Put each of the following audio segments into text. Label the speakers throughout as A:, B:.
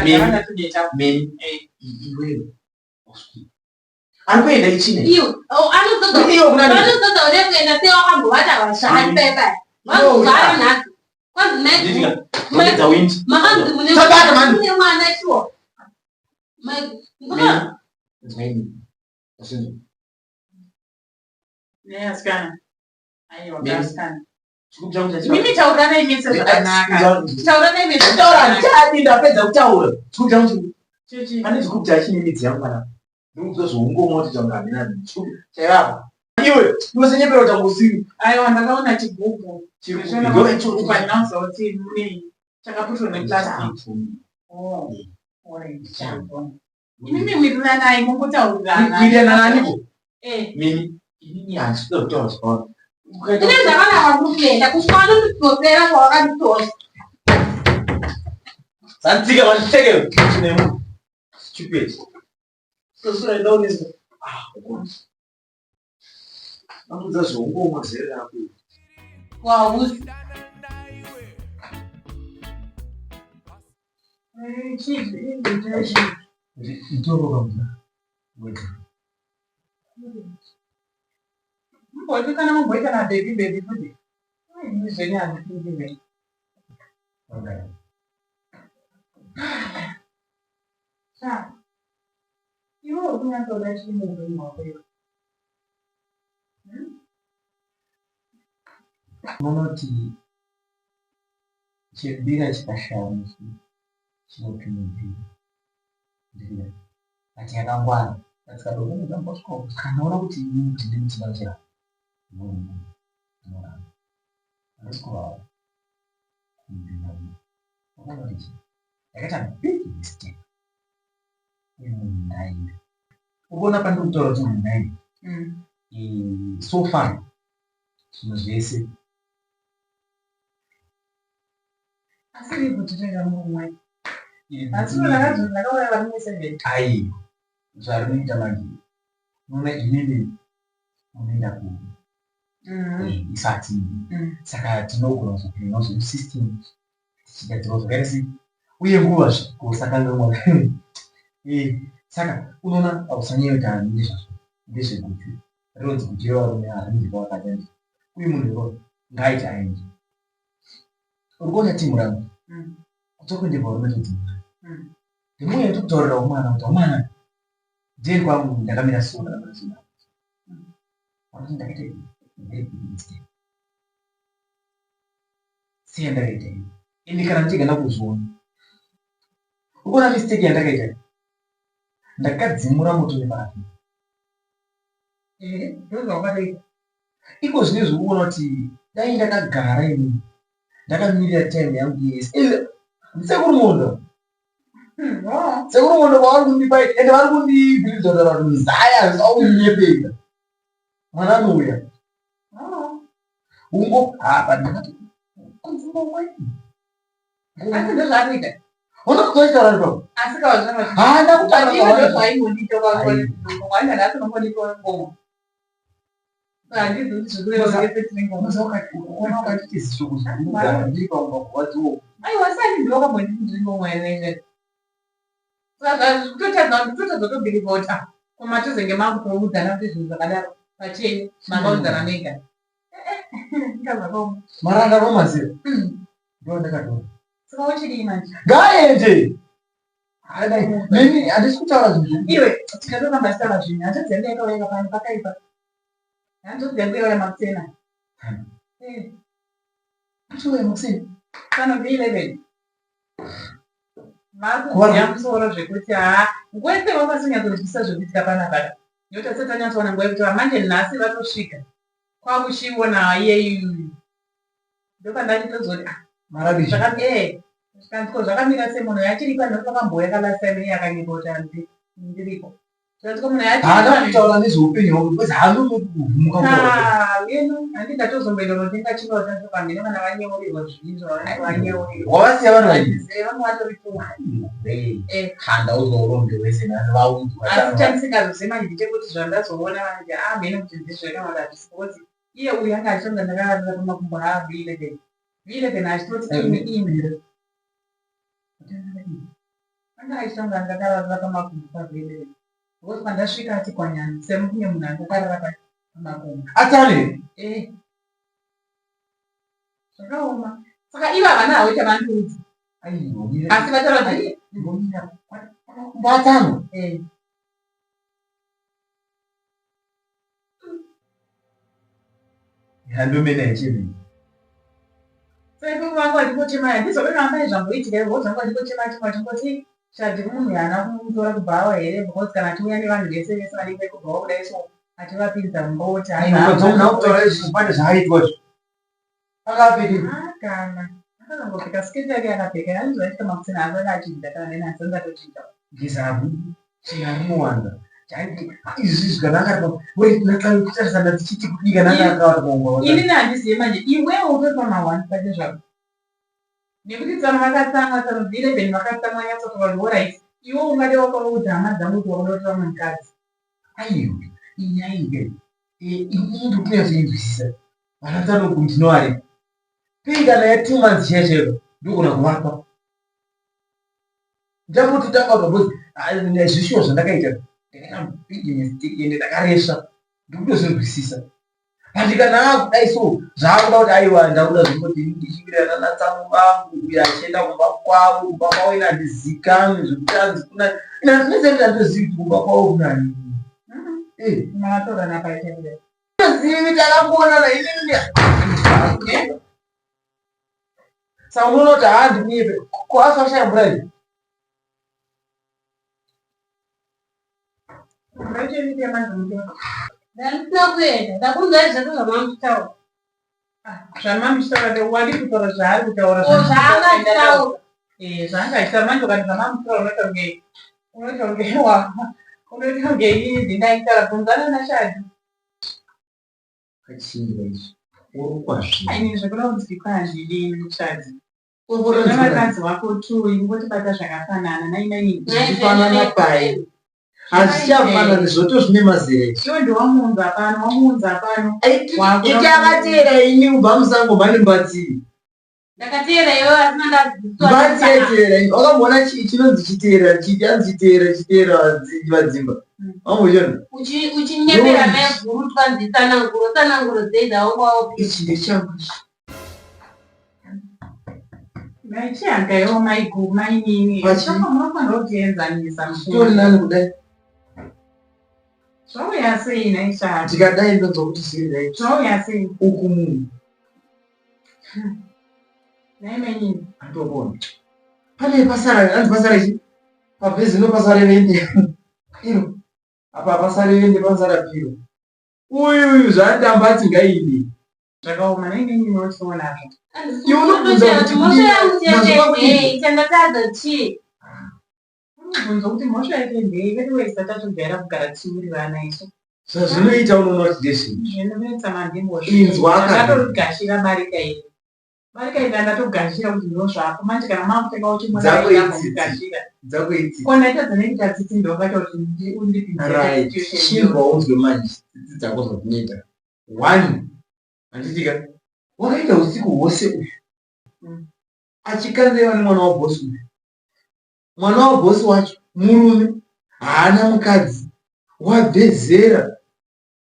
A: Ndagara ndatoneta.
B: Mimi.
A: Eh.
B: Iwewe. Ari kuenda ichine.
C: Iwe, oh, anozodza
B: Iwe kuna nini?
C: vanozodza une kuenda sei wakambovata vashani
B: Mm.
C: pai vanozvara nhasi kwanzi mai
B: Nditika. Ndidza windi.
C: makanzi mune
B: Tabata, mani.
C: mune mwana shuwa mai
B: Mimi. Nzwaini. Asinzo.
A: Ne asikana. Aiwa
B: Mimi.
A: asikana.
B: Chikubu changu chacho.
A: Mimi tauranai mese zvakanaka. Tauranai mese
B: Taura
A: zvakanaka.
B: ndichadi ndapedza kutaura. Chikubu changu chikubu.
A: Chichi.
B: Pane chikubu chachine midzi yangu pana. Ndikuudza zvoungoma kuti changu hamina. Chikubu chaivapa. Iwe, iwe senyepera kuti usiku.
A: Aiwa ndakaona chigubhu.
B: Chiri
A: Ndakaona
B: kupi? Ndo
A: chigubhu pandinoziva kuti mune chakaputwa neplastic. Oh, orange. Imimi wiriranai mungotaurirana.
B: Kuwirirana naniko?
A: Eh.
B: Mimi. Inini handisi kuda kutaura zvakawanda.
C: ine zvakanaka kuri kuenda kusvika vanondidzosera kwavakanditora
B: Santsika vandicheke chine munhu. Stupid. Sosura ndaonesa. Ah, ukona. Vanodza zvoungoma zere rako.
C: wausi
A: Eh, chii, chii, chii.
B: Nditoroka muna.
A: Mumboti kana mumboita na baby baby futi. Ai, ini zvenyu handipindi zvenyu. Sha. Iwe uri kunyatsoda chii muupenyu hwako iwe? Hmm?
B: Unoti chembira chikashaya musi chinopinyidzira. Ndira. But yakangwara. But kanaona kuti inini kuti ndini chinochera. Ndinoramba. Handisi kurwara. Unoona kuti chii? Ndakaita big mistake. Uyu munhu ndaida. Urikuona pandiri kutaura kuti munhu ndaida. So far zvinhu zvese
A: Asi iri kuti toenda mumwe. Asi ndakauraya varume seven.
B: Ai, zvarinoita manje unoona inini unoenda ku isati saka tinogona kuzopinda zvemusystem tichigadzirawo zvakaita sei uye nguva zve kusakanganwa. Saka unoona ausanyanya kuita nezvazvo ndezveguchu rinonzi guchu revarume harinzi vakadzi uyu munhu iroro ngaaite aende. Uri kuona timu rangu kutsva kuende varume todzimara ndimwe yandikutaurira umwana kuti umwana ndiye kwangu ndakamira so ndakamira so vanoti ndakaita very big mistake sei yandakaita iyo ende kana ndichigana kuzviona uri kuona mistake yandakaita ndakadzimura moto neparafini.
A: Eh, ndozvawakatoita.
B: Iko zvinezvi uri kuona kuti dai ndakagara inini ndakamirira time yangu yese. Sekuru Mondo. Sekuru Mondo kwavari kundipa ende vari kundibhiridza kutaura kuti muzaya zvisaunyepera. Mwana anouya. Ungo apa ndakati kunzimbo mweni.
A: Asi ndozvaanoita.
B: Unozoitaura ipapo.
A: Asi kawazvino.
B: Haana kutaura
A: Iwe
B: kwavari.
A: ndozvaimbondiita kwangwa nhasi unombondipa ngoma. Handizi kuti zvekureva ngepetiri ngoma.
B: Unoona ukatiti ziso kuzunguza ndiri paumba kurwadziwa.
A: Aiwa sani ndiwe wakambonditi ndiri ngoma here. Saka kutotadza kutotadza kutobhilivha kuti ah ko matozenge makutoudzana kuti zvinhu zvakadaro pachenyu makaudzana mega. Inga zvakaoma.
B: Maranga romaziva. Ndo ndakatora.
A: Saka wochidii manje?
B: Ngaende. Neni handisi kutaura zvinhu.
A: Iwe tikatotamba tichitaura zvinhu hanzvadzi yangu yakauya pano pakaipa. Hanzvadzi yangu yauya makusena. Eh,
B: Achiuya makuseni.
A: Pano V11. Vakuziya musoro zvekuti haa nguva yese vakasonyatsonzwisisa zvekuitika panapa. Nekuti asati tanyatsoona nguva yekuti manje nhasi vatosvika. Kwakuchiona iyeyu. Ndopandachitozoti ah
B: Marabishi.
A: Zvikanzi ko zvakamira sei munhu achiri pano nekuti vakambouya kalast time iye akanyepa kuti hanzi ndiripo. Zvikanzi ko munhu achiri
B: Haana
A: pano.
B: kutaura nezveupenyu hwako because haanonoki kuvhumuka kutaura.
A: Ah, yeno handi ndatozomboenda kunotenga chingwa chacho pamhene kana vanyeurirwa zvinhu zvavanenge vanyeurirwa.
B: Wavasiya vanhu vazhinji.
A: Handizivi, vamwe vatori pfuma. Eh.
B: Kanda uzourombe wese nhasi vaudzwa.
A: Asi chandisingazvizivi manje ndechekuti zvandazoona manje ah mhene kuti ndizvo kana kuti hazvisi because iye uyu anga achitonga ndakararira pamakumbo haa V11. V11 achitoti imi imi. Anga achiita kunge anga akarara pamakumbo pavhele. Because pandasvika ati kwanyana semunge munhu anga akarara pamakumbo.
B: Atane?
A: Eh. Zvakaoma. Saka ivo havana havo chavandiudza.
B: Aiwa, mira.
A: Asi vataura kuti
B: Mira. Ndatano.
A: Eh.
B: Handomene yachiri.
A: Sekuru vangu vachingotema handizvo vana amai zvamboitika izvo vangu vachingochema chema vachingoti shadhi munhu haana kumutora kubhawa here because kana achiuya nevanhu vese vese vanenge vekubhawa kudai so achivapinza mumba oti
B: hayi izvi pane zvaaitwa izvo akapfeka
A: kana akangopfeka sketi yake akapfeka hanzi zvaitika makuseni asati achinja kana neni handisati ndatochinja
B: ngezamu tsvina rinowanda izvi zvakanaka kutarisana tichiti kudii kana anga akawanda maunga
A: inini handizive manje iwewe utori pamahwani pake zvako nekuti tsano vakatsamwa tsano 11 vakatsamwa nyatsotaura kuti orit iwe ungade wakaudza hama dzangu kuti wakuda kutora mumwe mukadzi
B: aiwa inyaya iyi ini ndikunyatsoinzwisisa vana tsano ndinovareva pei kana ya 2 months chaiyo chaiyo ndogona kuvapa ndamboti tanga because zvishuwa zvandakaita ndakaita big mistake ende ndakaresva ndikutozvinzwisisa but kana akudai so zvaakuda kuti aiwa ndakuda zvingoti ndichiwirirana natsangu vangu uyo achienda kumba kwavo kumba kwavo ina handizikanwi zvekuti anzi kuna ina ndinoziva kuti handizivi kuti kumba kwavo kunani Eh.
A: makatorana paita kudai
B: Zivi takangoonana inini saka unoona kuti haa ndikunyepe ko asi washaya mvura iyi
C: Ndandisina kuenda. Ndakunzwai zvese zvamamutaura.
A: Zvamamutaura wadi kutaura zvaari kutaura.
C: Ko zvaanga achitaura.
A: Eh, zvaanga achitaura manje ukati zvamamutaura unoita kunge unoita kunge wa unoita kunge inini ndindaitaura bvunzana naShadi.
B: Kachinja izvi urukwa zvinhu.
A: Ini zvekuda kunzwikwa hazvidi ini Shadi. Una vakadzi vako two ingotibata zvakafanana nai nai.
B: Zvichifanana pai. Hazvichafanani zvoto zvine mazera izvi.
A: Iwe ndiwamuunza pano, wamuunza pano.
B: Iti akateera ini kubva musango mhani mbatsiri.
C: Ndakateera iwe asi mandazwiswa.
B: Mbatsi yaiteera ini. Wakamboona chii chinonzi chiteera chiti anzi chiteera chiteera vadzimba. Wambochiona?
C: Uchinyepera mai guru twanzi tsananguro tsananguro dzei dzaunga wapiwa.
B: Ichi ndechangu ichi.
A: Maichihangaiwo maiguru mainini.
B: Pachi?
A: Saka munofanira kutienzanisa
B: Zvitori nani kudai.
A: Zvauya sei nhai Shadi?
B: Ndikadai ndonzwa kuti zviri right.
A: Zvauya sei?
B: Uku munhu
A: Nhai mainini.
B: andopona. Pane pasara hanzi pasara ichi. Pabhezi no pasara vende. Iro. Apa pasara vende pasara piro. Uyu uyu zvaandamba ati ngaide.
A: Zvakaoma nhai mainini wochionazvo.
B: Iwe unobvunza kuti
C: Mhosva yangu
B: kudii? Mazuva kudii?
C: chete chandatadza chii?
A: Unobvunza kuti mhosva yake ndei veduwe isa tatojaira kugara tichiwirirana isu.
B: Zvazvinoita unoona kuti ndezvii.
A: Zvinonetsa mandimbo.
B: Inzwa akadai.
A: Ndatogashira barika iri. Barika iri ndatogashira kuti ndozvako. Manje kana makutanga uchimona
B: Dzako itsitsi.
A: ndagashira.
B: Dzako itsitsi.
A: Ko ndaita dzinenge tsitsi ndongaita kuti undipinze
B: Right.
A: situation
B: Chinzwa unzwe manje tsitsi dzako zvadzinoita. One. Handitika. Wakaita usiku hwose uyu. Achikanzeva nemwana wabhosi uyu. Mwana wabhosi wacho murume haana mukadzi wabve zera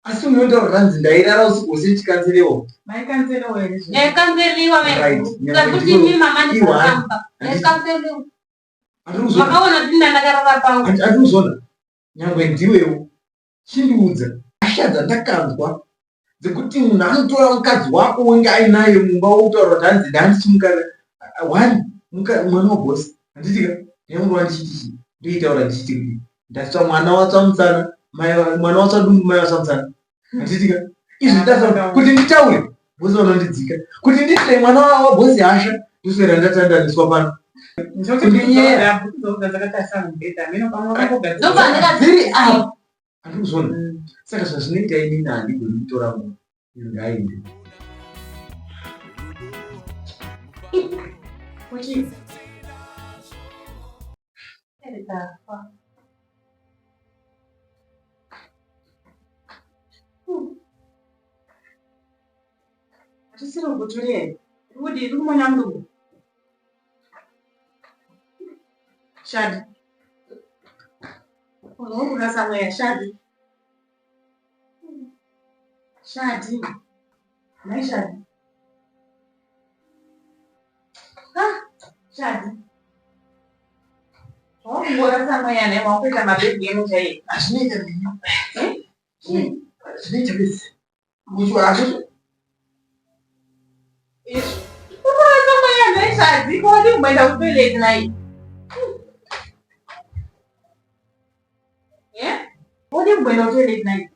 B: asi unotaura kanzi ndairara usiku hwose ndichikanzerewa.
A: Maikanzelewa here zve?
C: Ndaikanzeliwa mai
B: Right.
C: guru. Kakuti imi mama ndizaramba. Ndaikanzeliwa.
B: Hatiri
C: Makaona kuti ndandakarara pangu.
B: kuzona nyangwe ndiwewo chindiudza hasha dzandakanzwa dzekuti munhu anotora mukadzi wako wenge ainaye mumba wokutaura kuti hanzi ndandichimukadzi one mwana wabhosi handitika ndaingova ndichiti chii ndoitaura ndichiti kuti ndatsva mwana watsva mutsana mwana watsva dumbu mai watsva mutsana handitika izvi ndataura kuti nditaure bhosi vanondidzika kuti ndiitire mwana wabhosi hasha ndoswera ndatandaniswa pano Kundinyera. Dziri apa handikuzviona saka zvazvinoita inini handigoni kutora munhu uyu ngaaende
A: Hatisiri kukuturira here? Uri kudii? Uri kumonya mudumbu? Shadi. Unokurasa mweya Shadi. Shadi. Nhai Shadi. Ah, Shadi. Wakungorasa mweya nhai wakuita mabhebhi emu chaiye.
B: Hazvinoita zvinoita bese. Guchu hazvo.
A: Izvo. Unorasa mweya nhai Shadi. Ko wadii kumboenda kutoilet nhai? Wadii kumboenda kutoilet nhai?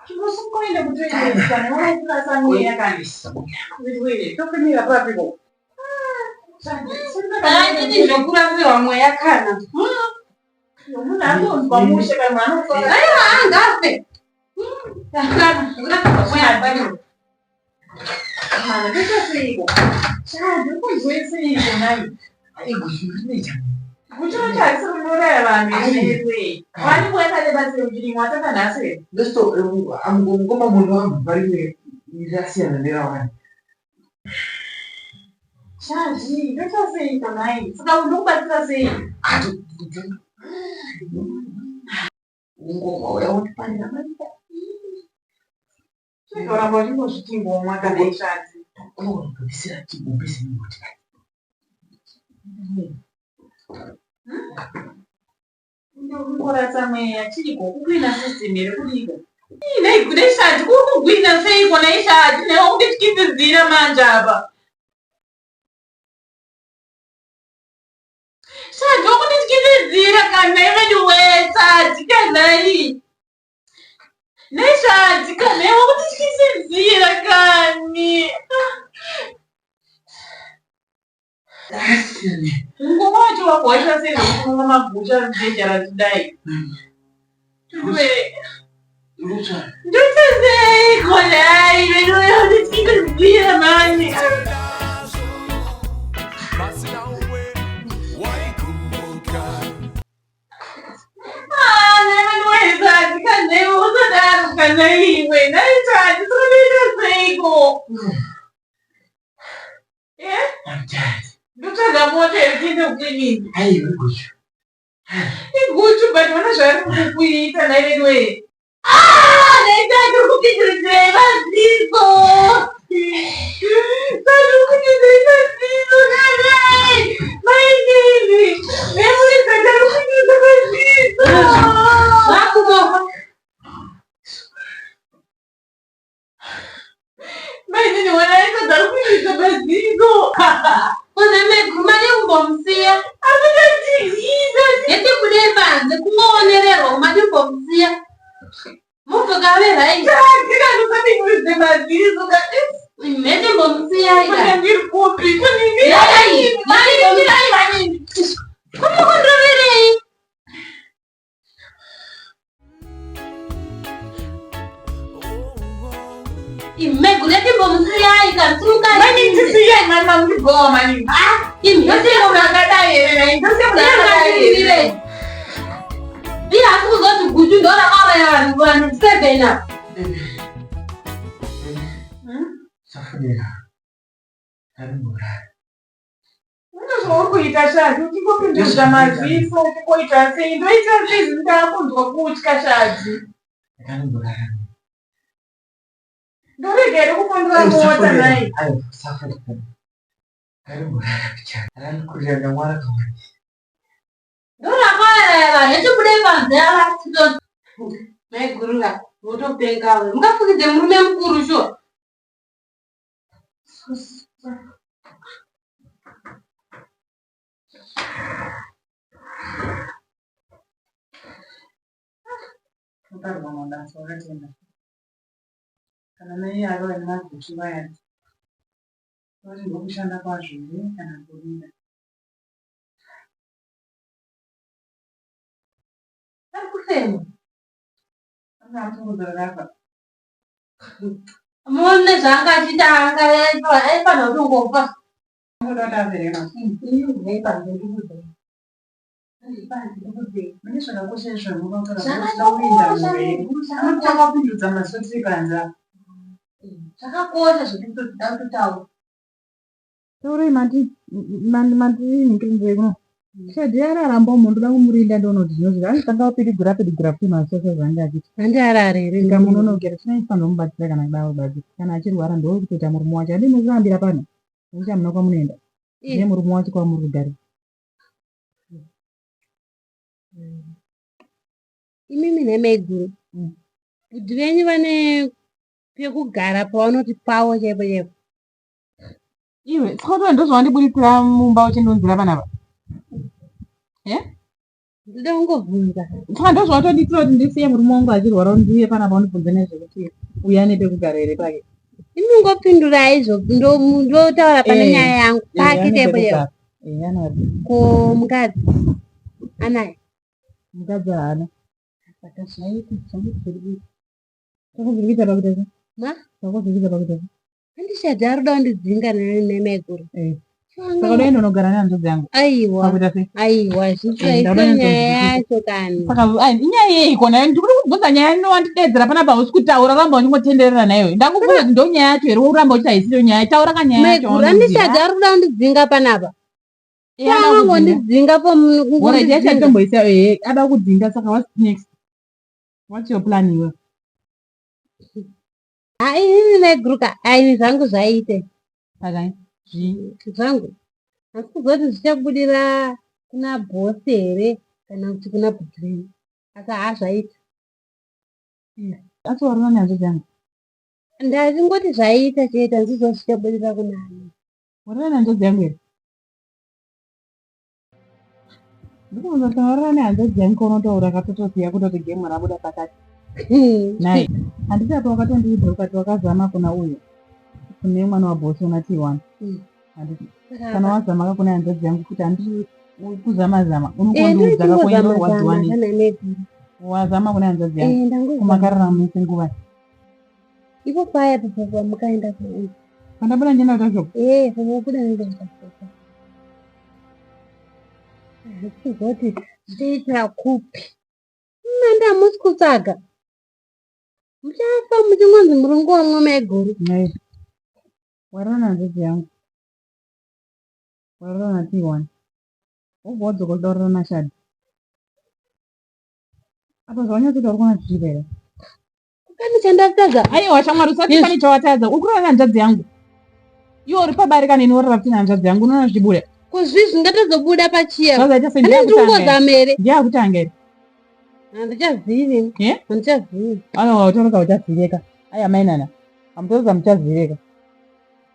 A: Chimbosungoenda kutoilet kana wakurasa mweya kani. Wait, tofemera papiko.
C: Handiti zvokurasirwa mweya kana.
A: Munhu anonzwa mushe kana anofa.
C: Aiwa angafe. Kurasirwa mweya hapana.
A: Mana ndoita seiko? Shadi, ukunzwe seiko nhai?
B: Guchu rinoita.
A: Guchu harisi kunouraya vanhu here? Wani kuenda nebatsiro chirimwa watanga nhasi here?
B: Ndosto mukoma munhu wangu parimwe rakasiyana nerawani.
A: Shadi, ndoita seiko nhai? Saka ndokubatsira sei?
B: Ngoma uya undipanira mari.
A: Chigoramba uchingozviti ngomwa kana ishadzi.
B: Unogona chigumbezi nemoti.
A: Ungorasa mweya chiiko kukwina system here kudiko? Nei neshadzi kuri kugwina seiko neishadzi newe undityisidzira manje apa. Shadzi wakundityisidzira kana iveduwe shadzi kanai. Neshadzi kana iwe wakundityisidzira kani. Ngoma wacho wako waita sei zvekunwa magucha jecha rachidai. Ndoita seiko nhai veduwe wandityisidzira mani. Ah, nhai veduwe shadzi kana iwe usadaro kana iwe. Nhai shadzi saka seiko? Eh?
B: I'm tired.
A: Ndotsvaga mota here tiende kuclinic.
B: Aiwa guchu.
A: Iguchu but vana zvaari kukuita nhai veduwe. Ah, nhai shadzi uri kupindirizirei maziso. Shadzi uri kupindirizirei maziso kanai. Mainini. Nemuri shadzi ari kupindiridza maziso.
C: Zvakubofa.
A: Mainini wona shadzi ari kupindiridza maziso.
C: Kuzemeguma nekumbomusiya.
A: Akutatiza.
C: Ngeti budei panze kungoonererwa madimbomusiya. Mubvoka right.
A: Shadzi kana usapindiridze maziso.
C: Mhete mbomusiya ika.
A: Ndiri kupi?
C: Yai,
A: Manini.
C: Kumukundoverei. Imegu letimbomusiyai kana simukai.
A: Manini tisiyai mani mamundibhowa manini.
C: Imhete
A: Ndose munhu akadai here nai? Ndose munhu akadai here?
C: Iye asi kuzoti guchu ndorakauraya vanhu vanhu 7 apa.
B: Safunira. Karimborara.
A: Une zvauri kuita shadzi, uchingopindudza maziso, uchingoita sei? Ndoita sei zvinhu ndaakunzwa kutya shadzi.
B: Karimborara.
A: Ndorega here kupondera mota nai?
B: Aiwa safunira. Karimborara picha. Ranikurira ndamwara kawandi.
C: Ndorakauraya vanhu etibude panze ava tito. Maigurura motopenga we. Mungafukidze murume mukuru sure.
A: Uparwa mabasa wakatenda. Kana mai avo vane maguchu vaya. Vati ndokushanda kwazvo here kana kudii?
C: Ari kufema.
A: Anga atongodzorera
C: Muone zvaanga achiita anga aifanira kutongofa.
A: Ngoda kuti averera.
C: Ini
A: Mune zvakakosha izvo
C: Zvakatokosha,
A: Anotanga kupindudza maziso tiri panze apa.
C: Zvakakosha zvekutoda kutotaura.
A: Taurei mandi mandinhingirinzei kuno. Shadhi araramba umo ndoda kumurinda ndoona kuti zvinozvira anotanga kupidigura pidigura futi masoso zvaange achiita.
C: Handi arare here?
A: Tikamunonokera tinofanira kumubatsira kana kuda kubatsira. Kana achirwara ndokutoita murume wacho. Handii mukurambira pano. Nekuti hamuna kwamunoenda.
C: Eh.
A: Nemurume wacho kwamuri kugara.
C: Imimi nhai maiguru. Bhudhi venyu vane pekugara pavanoti pavo chaipo chaipo.
A: Iwe, saka ndozvawandibuditsira mumba uchindunzira panapa.
C: Ndoda kungobvunza.
A: Saka ndozvawatonditira kuti ndisiye murume wangu achirwara undiuye panapa undibvunze nezvekuti uyu ane pekugara here pake.
C: Imi ngopindurai izvo ndotaura pane
A: Eh,
C: nyaya yangu
A: Eh,
C: pake
A: ane
C: chaipo chaipo.
A: pekugara. Eh, ane
C: Ko mukadzi anaye.
A: mukadzi haana. Saka zvaita zvangu zviri kuita. Zvako zviri kuita pakuita sei?
C: Ma?
A: Zvako zviri kuita pakuita sei?
C: Handishadhi ari kuda kundidzinga nemaiguru.
A: Eh. Saka unoenda unogara nehanzvadzi yangu.
C: Aiwa.
A: Pakuita sei?
C: Aiwa,
A: Eh,
C: zvichaita
A: ndauda
C: nyaya
A: nyatso-
C: yacho kani.
A: Saka ai, inyaya yeiko nayo? Ndiri kukubvunza nyaya inowandidedzera panapa hausi kutaura ramba uchingotenderera nayo. Ndakubvunza kuti ndo nyaya yacho here woramba uchiti haisiyo nyaya. Taura kanyaya yacho.
C: Maiguru handishadhi ari kuda kundidzinga panapa. Angondidzinga
A: Alright, yacho atomboisa eh ada kudzinga saka what's next? What's your plan iwe?
C: Inini maiguru ka aini zvangu zvaite
A: Saka zvii?
C: zvangu. Asi kuzoti zvichabudirira kuna bhosi here kana kuti kuna bhudhi venyu. Asi haa zvaita.
A: Asi warona nehanzvadzi yangu.
C: Ndachingoti zvaita chete handizvo zvichabudirira kuna ani.
A: Warona nehanzvadzi yangu here? Ndikufunza kuti warona nehanzvadzi yangu kaunotaura katotoziva kutoti gemu rabuda pakati. Nhai, handiti apa wakatondiudza ukati wakazama kuna uyu kune mwana wabhosi una T1. Handiti kana wazama ka kune hanzvadzi yangu futi handiti kuzama zama unokondiudza kakuenda urwadziwa nei. Wazama kune hanzvadzi yangu kumakarara mese nguva.
C: Ipo paya pamukaenda
A: Pandabuda ndienda kutashopu.
C: Eh, pamubuda ndienda kutashopu. Kuzoti zvichaitira kupi? Manda hamusi kutsvaga. Muchafa muchingonzi murungu wamwe maiguru.
A: Nhai. Warara hanzvadzi yangu. Warara na T1. Wobva wadzoka uchida kurara naShadi. Apa zvawanyatsoita uri kuona zvichiita here?
C: Pane chandatadza.
A: Aiwa shamwari usati pane chawatadza. Uri kurara nehanzvadzi yangu. Iwe uri pabarika neni worara futi nehanzvadzi yangu unoona zvichibuda.
C: Kuzvizvi ndatozobuda pachiya.
A: Zvazaita sei
C: Ane
A: ndiyakutanga here?
C: ndingozama here?
A: Ndiyakutanga here?
C: Handichazivi.
A: Eh?
C: Handichazivi.
A: Aiwa utaura uchaziveka. Aiwa mainana. Hamutaura muchaziveka.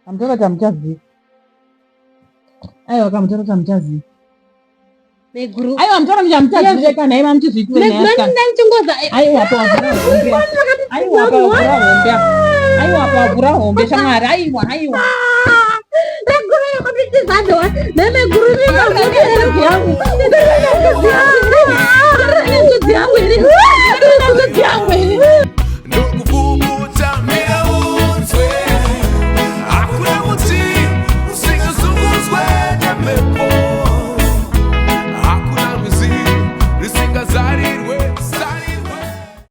A: Hamutaura kuti hamuchazivi. Aiwa kamutaura kuti hamuchazivi.
C: Maiguru.
A: Aiwa mutaura kuti hamuchaziveka nhai mamuchizviitira
C: Maiguru
A: nhai asikana.
C: anenge ndichingoza.
A: Aiwa apa wavhura hombe. Aiwa apa wavhura hombe. Aiwa apa wavhura hombe shamwari. Aiwa aiwa.
C: Maiguru yakunditizadwa. Maiguru
A: Hanzvadzi yangu.